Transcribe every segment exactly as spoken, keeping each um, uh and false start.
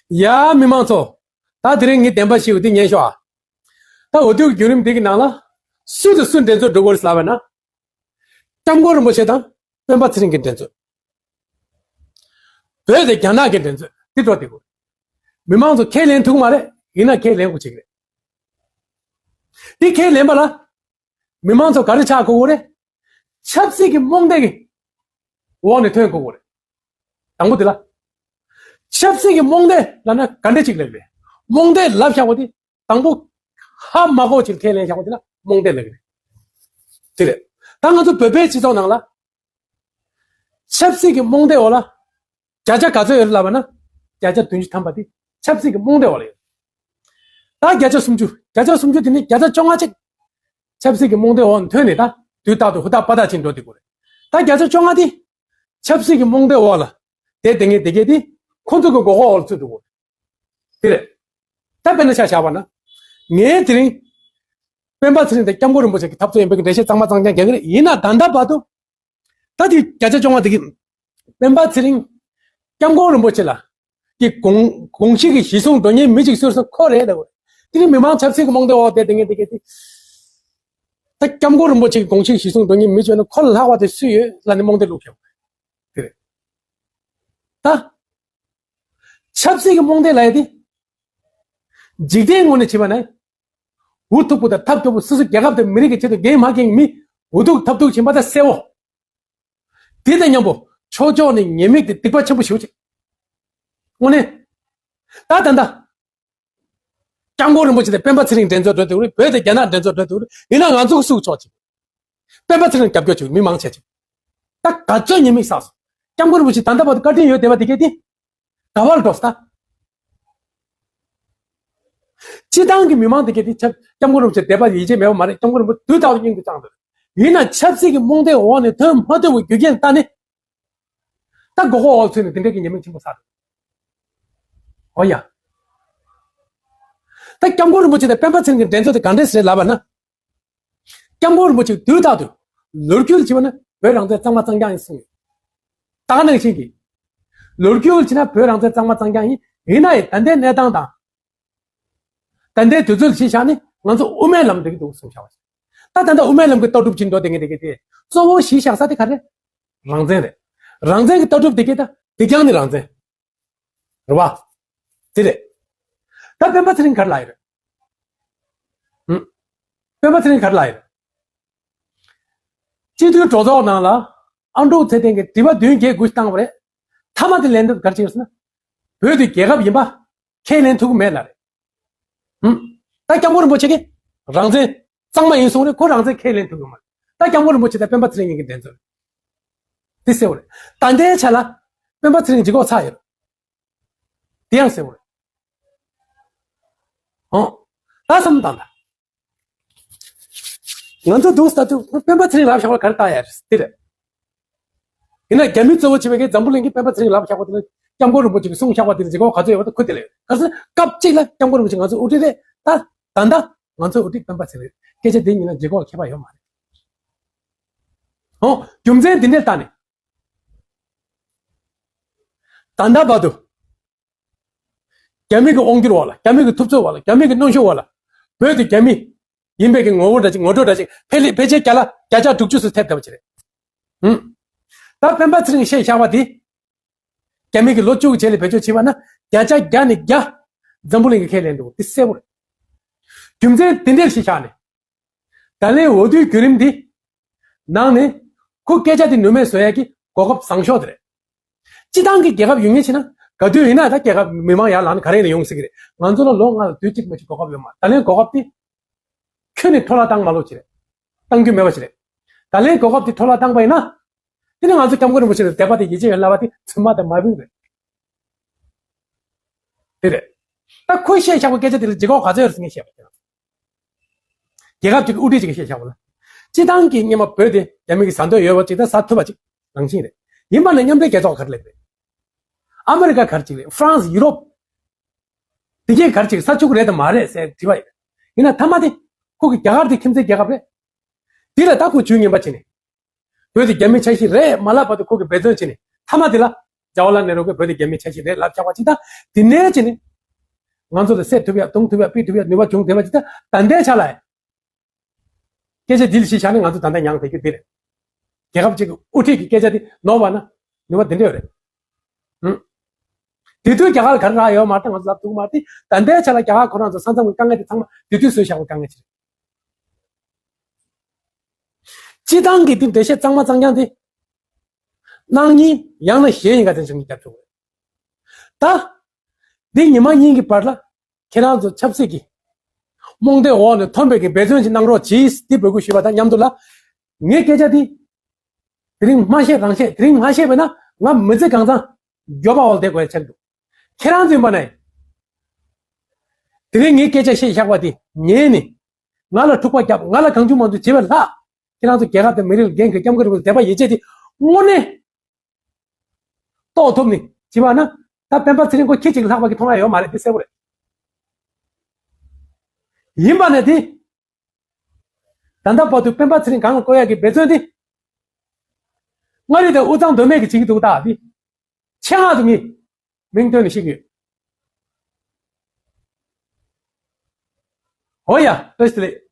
ཡ་མི་མང་ཚོ། ད་དེ་རིང་ངས་བདེན་པ་ཞིག་འདི་ཉན་ཤོག་ཨ། ད་འོས་བསྡུ་བརྒྱུད་རིམ་འདི་གི་ནང་ལ་སུ་དང་སུ་འགྲན་རྩོད་འགྲོ་དགོས་རེད་ལབ་པ་ན། སྐྱབས་མགོན་རིན་པོ་ཆེ་དང་སྤེན་པ་ཚེ་རིང་གི་འགྲན་རྩོད། བོད་དང་རྒྱ་ནག་གི་འགྲན་རྩོད་འདི་འགྲོ་བསྡད་དགོས། མི་མང་ཚོ་ཁས་ལེན་ཐུབ་མ་རེད། ཡིན་ན་ཁས་ལེན་དགོས་ཅིག་རེད། འདི་ཁས་ལེན་པ་ལ། མི་མང་ཚོ་ག་རེ་ཆགས་དགོས་རེད། ཆབ་སྲིད་ཀྱི་རྨོངས་དད་ཀྱི་འོག་ནས་ཐོན་དགོས་རེད། དང་པོ་དེ་ལ། ཆབ་སྲིད་ཀྱི་རྨོངས་དད་ལབ་ན་ག་འདྲ་ཅིག་ལབ་རེད། རྨོངས་དད་ལབ་བཞག་པ་དེ་དང་པོ་ཧ་མ་གོ་ཅིག་ཁས་ལེན་བཞག་པ་དེ་ལ་རྨོངས་དད་ལབ་རེད། དེ་རེད། ད་ང་ཚོ་བོད་པའི་སྤྱི་ཚོགས་ནང་ལ་ཆབ་སྲིད་ཀྱི་རྨོངས་དད་འོག་ལ། བརྒྱ་ཆ་ག་ཚོད་ཡོད་ལབ་པ་ན། བརྒྱ་ཆ་བདུན་ཅུ་ཐམ་པ་དེ་ཆབ་སྲིད་ཀྱི་རྨོངས་དད་འོག་ལ་ཡོད། ད་བརྒྱ་ཆ་སུམ་ཅུ། བརྒྱ་ཆ་སུམ་ཅུ་དེ་ནི་བརྒྱ་ཆ་བཅོ་ལྔ་ཅིག་ཆབ་སྲིད་ཀྱི་རྨོངས་དད་འོག་ནས་ཐོན་ནས་ད་དུས་རྟག་ཏུ་ཧུར་ཐག་པ་ཐག་ཅིག་འགྲོ་བསྡད་དགོས་རེད། ད་བརྒྱ་ཆ་བཅོ་ལྔ་དེ་ཆབ་སྲིད་ཀྱི་རྨོངས་དད་འོག་ལ་དེ་དེ་ངས་དེ་གས་དེ་ཁོང་ཚོ་གི་མགོ་སྐོར་འོག་ལ་ཚུད་འགྲོ་དགོས་རེད། དེ་རེད། ད་དཔེར་ན་ཆ་བཞག་པ་ན། ངས་དེ་རིང་སྤེན་པ་ཚེ་རིང་དང་སྐྱབས་མགོན་རིན་པོ་ཆེ་གི་འཐབ་རྩོད་ཡིན་པའི་འགྲེལ་བཤད་གཙང་མ་གཙང་རྐྱང་རྒྱག་གི་རེད། ཡིན་ན་ད་ལྟ་བར་དུ། ད་དེ་བརྒྱ་ཆ་བཅོ་ལྔ་དེ་གི་སྤེན་པ་ཚེ་རིང་སྐྱབས་མགོན་རིན་པོ་ཆེ་ལ་གི་དགོངས་དགོངས་གཞི་གི་གཞི་བཟུང་འགྲོ་མཁན་མི་གཅིག་སུ་རེད་ཟེར་ན་ཁོ་རེད་ལབ། དེ་ནི་མི་མང་ཆབ་སྲིད་ཀྱི་རྨོངས་དད་འོག་བསྡད་དེ་ངས་དེ་གས་དེ། ད་སྐྱབས་མགོན་རིན་པོ་ཆེ་གི་དགོངས་གཞི་གཞི་བཟུང་འགྲོ་མཁན་མི་གཅིག་ཡོད་ན་ཁོ་ལ་ལྷག་པ་དེ་སུ་ཡོད་ལབ་ནས་རྨོངས་དད་བླུགས་བཞག་དེ་རེད། ད་ཆབ་སྲིད་ཀྱི་རྨོངས་དད་ལབ་ཡ་དེ། འཇིག་རྟེན་ངོས་ནས་བྱས་པ་ན། འུ་ཐུག་པོ་དང་ཐབས་སྐྱོ་པོ་སོ་སོ་རྒྱལ་ཁབ་དང་མི་རིགས་ཀྱི་ཆེད་དུ་འགན་མ་འཁྱེར་མི་འུ་ཐུག་ཐབས་ཐུག་བྱེད་པ་དང་གསལ་བོ། དེ་དང་མཉམ་པོ་ཕྱོགས་ཕྱོགས་ནས་ཉེས་དམིགས་དེ་སྡིག་པ་ཆེན་པོ་ཞེ་པོ་ཅིག་དངོས་གནས། ད་ད་ད། སྐྱབས་མགོན་རིན་པོ་ཆེ་དང་སྤེན་པ་ཚེ་རིང་འགྲན་རྩོད་འགྲོ་དེ་རེད། བོད་དང་རྒྱ་ནག་འགྲན་རྩོད་འགྲོ་དེ་རེད། ཡིན་ན་ང་ཚོ་གི་སུ་ཆོག་ཅིག་སྤེན་པ་ཚེ་རིང་རྒྱབ་སྐྱོར་བྱེད་མི་མང་ཆེ་ཅིག་ད་ག་ཚོད་ཉེས་དམིགས་བསགས་སོང་། སྐྱབས་མགོན་རིན་པོ་ཆེ་ད་ལྟ་བར་དུ་བཀའ་དྲིན་ཡོད་བསྡད་པ་དེ་གས་དེ། ག་བར་འགྲོ་ས། སྤྱི་བཏང་གི་མི་མང་དེ་གས་དེ་ཆབ་སྐྱབས་མགོན་རིན་པོ་ཆེ་དད་པ་ཡིད་ཆེས་མེད་པ་མ་རེད། སྐྱབས་མགོན་རིན་པོ་ཆེ་དུས་རྟག་ཏུ་སྙིང་དུ་བཅངས་འདུག་ཡིན་ན་ཆབ་སྲིད་ཀྱི་རྨོངས་དད་འོག་ནས་ཐོན་མ་ཐུབ་པའི་རྒྱུ་རྐྱེན་ལྟ་ནས། ད་མགོ་སྐོར་འོག་ཚུད་ནས་དེ་འདྲས་ཀྱི་ཉེས་དམིགས་ཆེན་པོ་བསགས་འདུག་འོ་ཡ། ད་སྐྱབས་མགོན་རིན་པོ་ཆེ་དང་སྤེན་པ་ཚེ་རིང་གི་འགྲན་རྩོད་དེ་གང་འདྲས་རེད་ལབ་པ་ན། སྐྱབས་མགོན་རིན་པོ་ཆེ་དུས་རྟག་ཏུ་ལོ་རྒྱུས་བྱས་པ་ན་བོད་རང་བཙན་གཙང་མ་གཙང་རྐྱང་ཡིན་གསུངས་ཡོད། ད་ག་ནང་བཞིན་གྱི། ལོ་རྒྱུས་བྱས་ན་བོད་རང་བཙན་གཙང་མ་གཙང་རྐྱང་ཡིན། ཡིན་ན་ཡང་ད་ལྟའི་གནས་སྟངས་དང་། ད་ལྟའི་དུས་ཚོད་གཞི་བཞག་ནས་ང་ཚོ་དབུ་མའི་ལམ་འགྲིག་གི་འདུག་གསུངས་བཞག་པ་ཞིག་ད་ད་ལྟ་དབུ་མའི་ལམ་གྱི་ལྟ་གྲུབ་ཅིག་འགྲོ་བསྡད་མཁན་དེ་གས་དེ་གཙོ་བོ་གཞི་བཞག་ས་དེ་ག་རེ། རང་བཙན་རེད། རང་བཙན་གྱི་ལྟ་གྲུབ་དེ་གས་ད་དེ་རྐྱང་ནི་རང་བཙན། རེད་བ། དེ་རེད། ད་སྤེན་པ་ཚེ་རིང་ག་རེ་ལབ་ཡོད་རེད། ཧུམ། སྤེན་པ་ཚེ་རིང་ག་རེ་ལབ་ཡོད་རེད། སྤྱི་འཐུས་གྲོས་ཚོགས་ནང་ལ་ཨ་འབྲུག་ཚེ་བརྟན་གྱིས་དྲི་བ་བདུན་བརྒྱད་དགུ་ཞིག་བཏང་བ་རེད། མཐའ་མ་དེ་ལན་འདེབས་ག་རེ་བྱས་ཡོད་ཟེར་ན། བོད་དེ་རྒྱལ་ཁབ་ཡིན་པ་ཁས་ལེན་ཐུབ་ཀྱི་མེད་ལབ་རེད། ཧུམ། ད་སྐྱབས་མགོན་རིན་པོ་ཆེ་གིས་རང་བཙན་གཙང་མ་ཡིན་གསུངས་རེད། ཁོ་རང་བཙན་ཁས་ལེན་ཐུབ་ཀྱི་མ་རེད། ད་སྐྱབས་མགོན་རིན་པོ་ཆེ་དང་སྤེན་པ་ཚེ་རིང་གཉིས་ཀྱི་འགྲན་རྩོད་དེ་གསལ་བོ་རེད། ད་ལྟའི་ཆ་ལ་སྤེན་པ་ཚེ་རིང་ལྗིད་ཁོག་ཚ་ཡོད་རེད། དེ་ཡང་གསལ་བོ་རེད། ཨོ། ད་བསམ་བློ་བཏང་ད། ང་ཚོ་འདུག་ལྟ་དུས་སྤེན་པ་ཚེ་རིང་ལབ་བཞག་པ་ག་རེ་ལྟ་ཡ་རེད་དེ་རེད། ཡིན་ན་རྒྱ་མི་གཙོ་བོ་བྱས་པའི་འཛམ་བུ་གླིང་གིས་སྤེན་པ་ཚེ་རིང་ལབ་བཞག་པ་དེ་ལ་སྐྱབས་མགོན་རིན་པོ་ཆེ་གིས་གསུངས་བཞག་པ་དེ་ལ་ལྗིད་ཁོག་ག་ཚོད་ཡོད་པ་དེ་ཁུ་དེ་ལ་ཡོད། ག་ཚོད་སྐབས་གཅིག་ལ་སྐྱབས་མགོན་རིན་པོ་ཆེ་ང་ཚོའི་དབུ་ཁྲིད་རེད། ད་ད་ལྟ་ང་ཚོའི་དབུ་ཁྲིད་སྤེན་པ་ཚེ་རིང་རེད། སྐད་ཆ་དེ་གཉིས་ལ་ལྗིད་ཁོག་ཁྱད་པར་ཡོད་མ་རེད། ཨོ། རྒྱུ་མཚན་དེ་འདྲས་བལྟས་ནས། ད་ལྟ་བར་དུ། རྒྱ་མི་གི་དབང་སྒྱུར་འོག་ལ། རྒྱ་མི་གི་ཐུབ་ཚོད་འོག་ལ། རྒྱ་མི་གི་གནོན་ཤུགས་འོག་ལ། བོད་དེ་རྒྱ་མི་ཡིན་པའི་གི་ངོ་བོ་འདྲ་ཅིག་ངོ་སྤྲོད་འདྲ་ཅིག་ཕལ་ཕལ་ཆེར་བརྒྱ་ལ་བརྒྱ་ཆ་དྲུག་ཅུ་ཙམ་ཐེབས་ཐུབ་པ་ཅིག་རེད། ཧུམ། ད་སྤེན་པ་ཚེ་རིང་བཤད་བཞག་པ་དེ། རྒྱ་མི་གི་ལོ་བཅུ་གི་རྗེས་ལ་བེད་སྤྱོད་བྱས་པ་ན་བརྒྱ་ཆ་བརྒྱ་ནས་བརྒྱ། འཛམ་བུ་གླིང་གིས་ཁས་ལེན་འདུག་དེ་གསལ་པོ་རེད། རྒྱུ་མཚན་དེ་འདྲས་ཤིག་བཞག་ནས། ད་ལན་འོས་བསྡུའི་བརྒྱུད་རིམ་འདི་ནང་ནས་ཁོ་སྐད་ཆ་འདི་ནུས་མེད་བཟོ་ཡ་གི་གོ་སྐབས་བཟང་ཤོས་དེ་རེད། སྤྱི་བཏང་གི་རྒྱལ་ཁབ་ཡོད་ངེས་བྱས་ན་ག་དུས་ཡིན་ན་ད་རྒྱལ་ཁབ་མི་མང་ཡར་ལངས་ན་ག་རེ་ཡིན་ན་ཡོང་སྲིད་ཀྱི་རེད། ང་ཚོ་ལ་ལོ་ལྔ་ལ་དུས་གཅིག་མ་གཅིག་གོ་སྐབས་ཡོད་མ་རེད། ད་ལན་གོ་སྐབས་དེ་ཁྱོན་ནས་འཕྲོ་བརླག་བཏང་མ་ལོག་ཅིག་རེད། གཏང་རྒྱུ་མེད་པ་ཞིག་རེད། ད་ལན་གོ་སྐབས་དེ་འཕྲོ་བརླག་བཏང་པ་ཡིན་ན། དེ་ནི་ང་ཚོ་སྐྱབས་མགོན་རིན་པོ་ཆེ་ལ་དད་པ་དང་ཡིད་ཆེས་ཡོད་ལབ་པ་དེ་རྫུན་མ་དང་མ་བུ་རེད། དེ་རེད། ད་ཁོས་བཤད་བཞག་པའི་སྐད་ཆ་དེ་ལ་ལྗིད་ཁོག་ག་ཚོད་ཡོད་རེད་ཟེར་ངས་བཤད་པ་དེ། རྒྱལ་ཁབ་ཅིག་གི་དབུ་ཁྲིད་ཅིག་གིས་བཤད་བཞག་པ་ལ། སྤྱི་བཏང་གི་སྔོན་མ་བོད་དེ་རྒྱ་མི་གིས་ཟ་འདོད་ཡོད་པ་ཅིག་དང་ཟ་ཐུབ་པ་ཅིག་ནང་བཞིན་རེད། ཡིན་པ་ན་མཉམ་འབྲེལ་རྒྱལ་ཚོགས་ག་རེ་ལབ་རེད། ཨ་མི་རི་ཀ་ག་རེ་ཅིག་རེད། ཧྥ་རན་སི། ཡུ་རོབ། དེ་གས་ག་རེ་ཅིག་ས་བཅུག་རེད་དམ་མ་རེད་ཟེར་དྲི་བ་ཡིན། ཡིན་ན་མཐའ་མ་དེ་ཁོ་གི་རྒྱ་གར་དེ་ཁྱིམ་མཚེས་རྒྱལ་ཁབ་རེད། དེ་ལ་ད་ཁོ་ཇུས་ངན་པ་བྱས་ནས། བོད་དེ་རྒྱ་མིའི་ཆ་ཤས་རེད་མ་ལབ་བར་དུ་ཁོ་གིས་འབད་བརྩོན་བྱས་ནས་མཐའ་མ་དེ་ལ་ ཇ་ཝ་ལ་ནེ་རུ་གི་བོད་དེ་རྒྱ་མིའི་ཆ་ཤས་རེད་ལབ་ཆགས་པ་ཅིག་དང་། དེ་ནས་ཅི་ནི་ང་ཚོ་ལ་བསད་ཐུབ་ཡ་གཏོང་ཐུབ་ཡ་ཕུད་ཐུབ་ཡ་ནུས་པ་བྱུང་བསྡད་པ་ཅིག་དང་། ད་ལྟའི་ཆ་ལ་ཡ། སྐད་ཆ་འདི་ལ་གཞི་བཞག་ནས་ང་ཚོ་ད་ལྟ་མྱངས་བསྡད་རྒྱུ་འདི་རེད། རྒྱལ་ཁབ་ཅིག་གི་དབུ་ཁྲིད་ཀྱི་སྐད་ཆ་འདི་ནོར་བ་ན་ནུས་པ་འདི་འདྲ་ཡོད་རེད། ཧུམ། དེ་དུས་རྒྱ་གར་ག་རེ་རག་ཡོད་མ་རེད། ད་ང་ཚོ་ལབ་ཐུབ་ཀྱི་མ་རེད། ད་ལྟའི་ཆ་ལ་རྒྱ་གར་ཁོ་རང་ཚོ་ས་མཚམས་ཀྱི་དཀའ་ངལ་དེ་ཚང་མ་དེ་དུས་བཟོས་བཞག་པའི་དཀའ་ངལ་ཅིག་རེད། སྤྱི་བཏང་གི་དེ་འགྲེལ་བཤད་གཙང་མ་གཙང་རྐྱང་དེ། གནང་མཁན་ཡང་ན་གཞན་ཡིན་ག་དེ་འབྱུང་གི་རྒྱབ་ཆོག་གི་རེད། ད། འདི་ཉི་མ་གཉིས་ཀྱི་བར་ལ། ཁྱེད་རང་ཚོ་ཆབ་སྲིད་ཀྱི་རྨོངས་དད་འོག་ནས་ཐོན་པའི་གི་འབད་བརྩོན་ཞིག་གནང་རོགས་གྱིས། འདི་འབོད་སྐུལ་ཞུས་པ་དང་མཉམ་དུ་ལ། ངའི་སྐད་ཆ་འདི་དེ་རིང་མ་བཤད་རང་བཤད། དེ་རིང་མ་བཤད་པས་ན་ང་མི་ཚེ་གང་ཚང་མགྱོགས་པ་འོག་བསྡད་དགོས་ཡ་ཆགས་འདུག་ཁྱེད་རང་ཚོ་ཡིན་པ་ནས་དེ་རིང་ངའི་སྐད་ཆ་བཤད་བཞག་པ་དེ་ཉན་ནས་ང་ལ་འཁྲུག་པ་བརྒྱབ། ང་ལ་གང་བྱུང་མང་བྱུང་བྱེད་པ་ལྷག་ཁྱེད་རང་ཚོ་རྒྱལ་ཁབ་དང་མི་རིགས་ལ་འགན་འཁྱེར། སྐྱབས་མགོན་རིན་པོ་ཆེ་དད་པ་ཡིད་ཆེས་དེ་དངོས་གནས། རྟོགས་ཐུབ་ནི་བྱེད་པ་ན། ད་སྤེན་པ་ཚེ་རིང་ཁོ་ཁྱི་གཅིག་ལྷག་པ་གི་མཐོང་ཡ་ཡོད་མ་རེད། འདི་གསལ་པོ་རེད། ཡིན་པ་ནས་དེ། ད་ལྟ་བར་དུ་སྤེན་པ་ཚེ་རིང་སྒང་ལ་བསྐོ་ཡ་གི་འབད་བརྩོན་དེ། མངའ་རིས་དང་དབུས་གཙང་མདོ་སྨད་ཀྱི་བྱེད་ཀྱི་འདུག་ད་དེ། ཆེད་མངགས་དུ་མི། མིང་བཏོན་ནས་བཤད་ཀྱི་ཡོད། འོ་ཡ། བཀྲ་ཤིས་བདེ་ལེགས།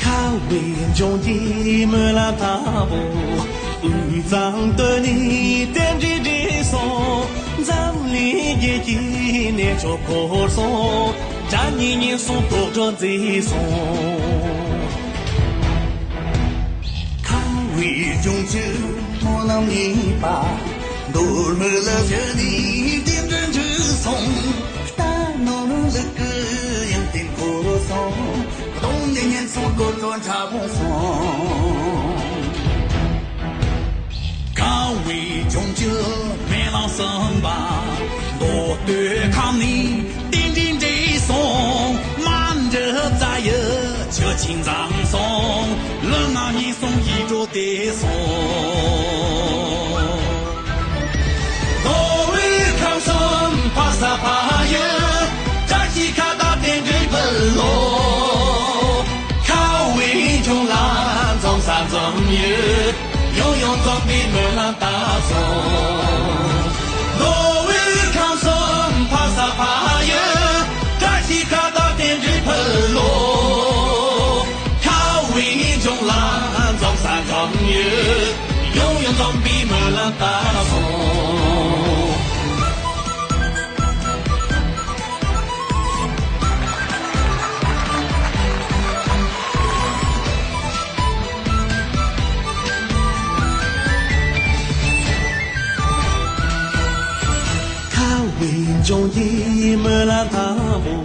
ཁ་བའི་ལྗོངས་ཀྱི་སྨོན་ལམ་ལྟ་བུ། དབུས་གཙང་སྟོད་ནས་རྟེན་འབྲེལ་འགྲིག་སོང་། འཛམ་གླིང་རྒྱལ་གྱི་གནས་མཆོག་འཁོར་སོང་། དགྲ་གཉེན་ཉེན་སོང་། དོག་སྒྲོན་མཛེས་སོང་། ཁ་བའི་ལྗོངས་ཀྱི་སྨོན་ལམ་གཉིས་པ། མདོ་སྨད་ལ་བཞུགས་ནས་རྟེན་འབྲེལ་འགྲིག་སོང་། རྟ་ནོར་ལུག་གི་ཡང་རྟེན་འཁོར་སོང་། གདོང་ནས་ཉེན་ ཁ་བའི་ལྗོངས་ཀྱི་སྨོན་ལམ་གསུམ་པ། མདོ་སྟོད་ཁམས་ནས་རྟེན་འབྲེལ་འགྲིག་སོང་། མ་འདྲི་རྩ་ཡི་ཆུ་ཆེན་འཛོམས་སོང་། ལུས་ངག་ཡིད་གསུམ་ཡིད་འགྲོ་བདེ་སོང་། མདོ་དབུས་ཁམས་གསུམ་ཕ་ས་ཕ་ཡུལ། བཀྲ་ཤིས་ཁ་བཏགས་རྟེན་འབྲེལ་ཕུལ་ལོ། ཁ་བའི་ལྗོངས་ལ་འཛོམས་ས་འཛོམས་ཡུལ། ཡང་ཡང་འཛོམས་པའི་སྨོན་ལམ་བཏབ་སོང་། མདོ་དབུས་ཁམས་གསུམ་ཕ་ས་ཕ་ཡུལ། བཀྲ་ཤིས་ཁ་བཏགས་རྟེན་འབྲེལ་ཕུལ་ལོ། ཁ་བའི་ལྗོངས་ལ་འཛོམས་ས་འཛོམས་ཡུལ། ཡང་ཡང་འཛོམས་པའི་སྨོན་ལམ་བཏབ་སོང་། ཁ་བའི་ལྗོངས་ཀྱི་སྨོན་ལམ་དང་པོ།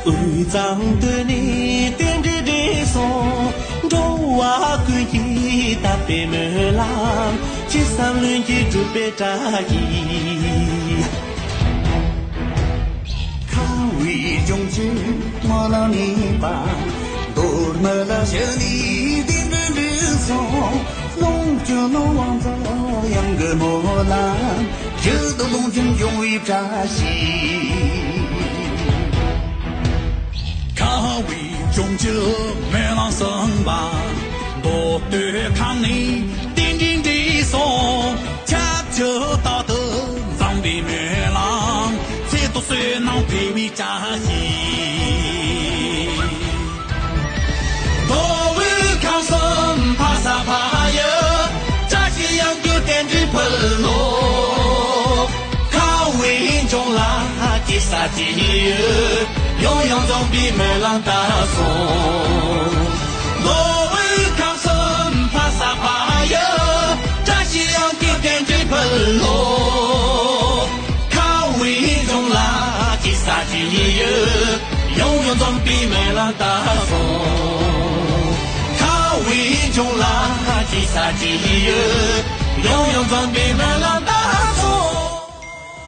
དབུས་གཙང་སྟོད་ནས་རྟེན་འབྲེལ་འགྲིག་སོང་། འགྲོ་བ་ཀུན་གྱིས་བཏབ་པའི་སྨོན་ལམ། ཅི་བསམ་ལྷུན་གྱིས་འགྲུབ་པའི་བཀྲ་ཤིས། ཁ་བའི་ལྗོངས་ཀྱི་སྨོན་ལམ་ཡིན་པ། མདོ་སྨད་ལ་ཕྱིན་ནས་རྟེན་འབྲེལ་འགྲིག་སོང་། ལོངས་སྤྱོད་ནོར་དབང་ཚོགས་གཡང་གི་སྨོན་ལམ། ཡིད་དུ་ལོངས་སྤྱོད་འབྱུང་བའི་བཀྲ་ཤིས། ཁ་བའི་ལྗོངས་ཀྱི་སྨོན་ལམ་གསུམ་པ། མདོ་སྟོད་ཁམས་ནས་རྟེན་འབྲེལ་འགྲིག་སོང་། ཆབས་ཅིག་རྟག་ཏུ་འཛོམས་པའི་སྨོན་ལམ། ཚེ་ཐུགས་བསོད་ནམས་འཕེལ་བའི་བཀྲ་ཤིས། མདོ་དབུས་ཁམས་གསུམ་ཕ་ས་ཕ་ཡུལ། བཀྲ་ཤིས་གཡང་སྐྱོད་རྟེན་འབྲེལ་ཕུལ་ལོ། ཁ་བའི་ལྗོངས་ལ་སྐྱིད་ས་སྐྱིད་ཡུལ། ཡང་ཡང་འཛོམས་པའི་སྨོན་ལམ་བཏབ་སོང་། མདོ་དབུས་ཁམས་གསུམ་ཕ་ས་ཕ་ཡུལ། བཀྲ་ཤིས་གཡང་སྐྱོད་རྟེན་འབྲེལ་ཕུལ་ལོ། ཁ་བའི་ལྗོངས་ལ་སྐྱིད་ས་སྐྱིད་ཡུལ། ཡང་ཡང་འཛོམས་པའི་སྨོན་ལམ་བཏབ་སོང་། ཁ་བའི་ལྗོངས་ལ་སྐྱིད་ས་སྐྱིད་ཡུལ། ཡང་ཡང་འཛོམས་པའི་སྨོན་ལམ་བཏབ།